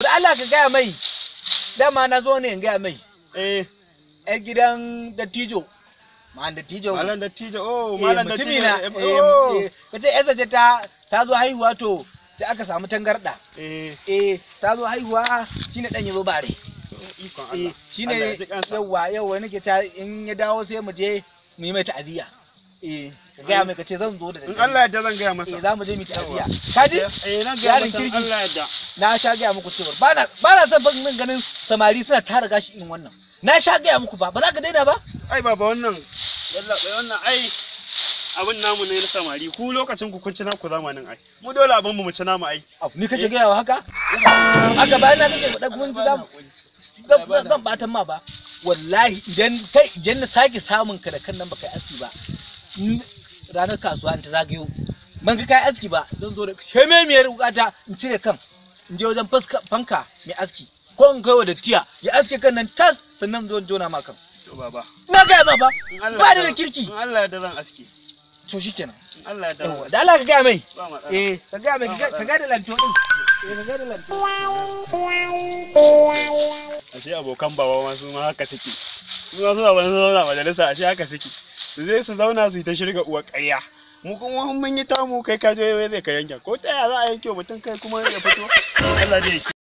da Allah ka gaya mai. Dama na zo ne in gaya mai. Eh. Yan gidan dattijo. Ma'an dattijo. Malam dattijo, oh, Eh, malam mutumi dattijo. na. Oh. Ka ce yarsa ce ta zo haihuwa to sai aka samu tangarda. Eh. Eh, ta zo haihuwa shine dan ya zo bare. Ikon Eh, Allah. Allah shine ya ji kansa. Yawa nake ta in ya dawo sai mu je mu yi mai ta'aziyya. Eh, ka gaya mai ka ce zan zo da In daddare. Allah ya yarda zan gaya masa. Eh, za mu je mu yi ta'aziyya. Ka ji? Eh, na gaya Yaron masa in kirki. Allah ya yarda. Na sha gaya muku cewa ba na son ban ganin samari suna tara gashi irin wannan. Na sha gaya muku ba za ka daina ba? Ai baba wannan yalla bai wannan ai abin namu ne na samari ku lokacin ku kun ci naku zamanin ai. Mu dole abin mu mu ci namu ai. Au, ni kake gaya wa haka? Haka bayan na kake faɗa kun ci zamu zan batan ma ba. Wallahi idan kai idan na sake samun ka da kan nan baka yi aski ba. Ranar kasuwa in ta zagayo. Ban ga kai aski ba, zan zo da shememiyar wukata in cire kan. In je wajen fanka mai aski. Ko in kai wa dattiya ya aske kan nan tas sannan zo in jona ma kan. To baba. Na gaya ma ba. In Allah Ba ya ni da yarda- kirki. In Allah ya yarda zan aski. To shikenan. In Allah ya yarda. Yawwa, da Allah ka gaya mai. Ba matsala. Eh, ka gaya mai, ka gaya da lanto din. Eh, ka gaya da lanto. Ashe abokan baba ma su ma haka suke. Su ma suna wani zauna majalisa ashe haka suke. Su je su zauna su yi ta shirga uwar ƙarya. Mu kuma mun yi tamu kai ka je zai ka yanke ko ta yaya za a yanke wa mutum kai kuma ya fito. Allah dai ya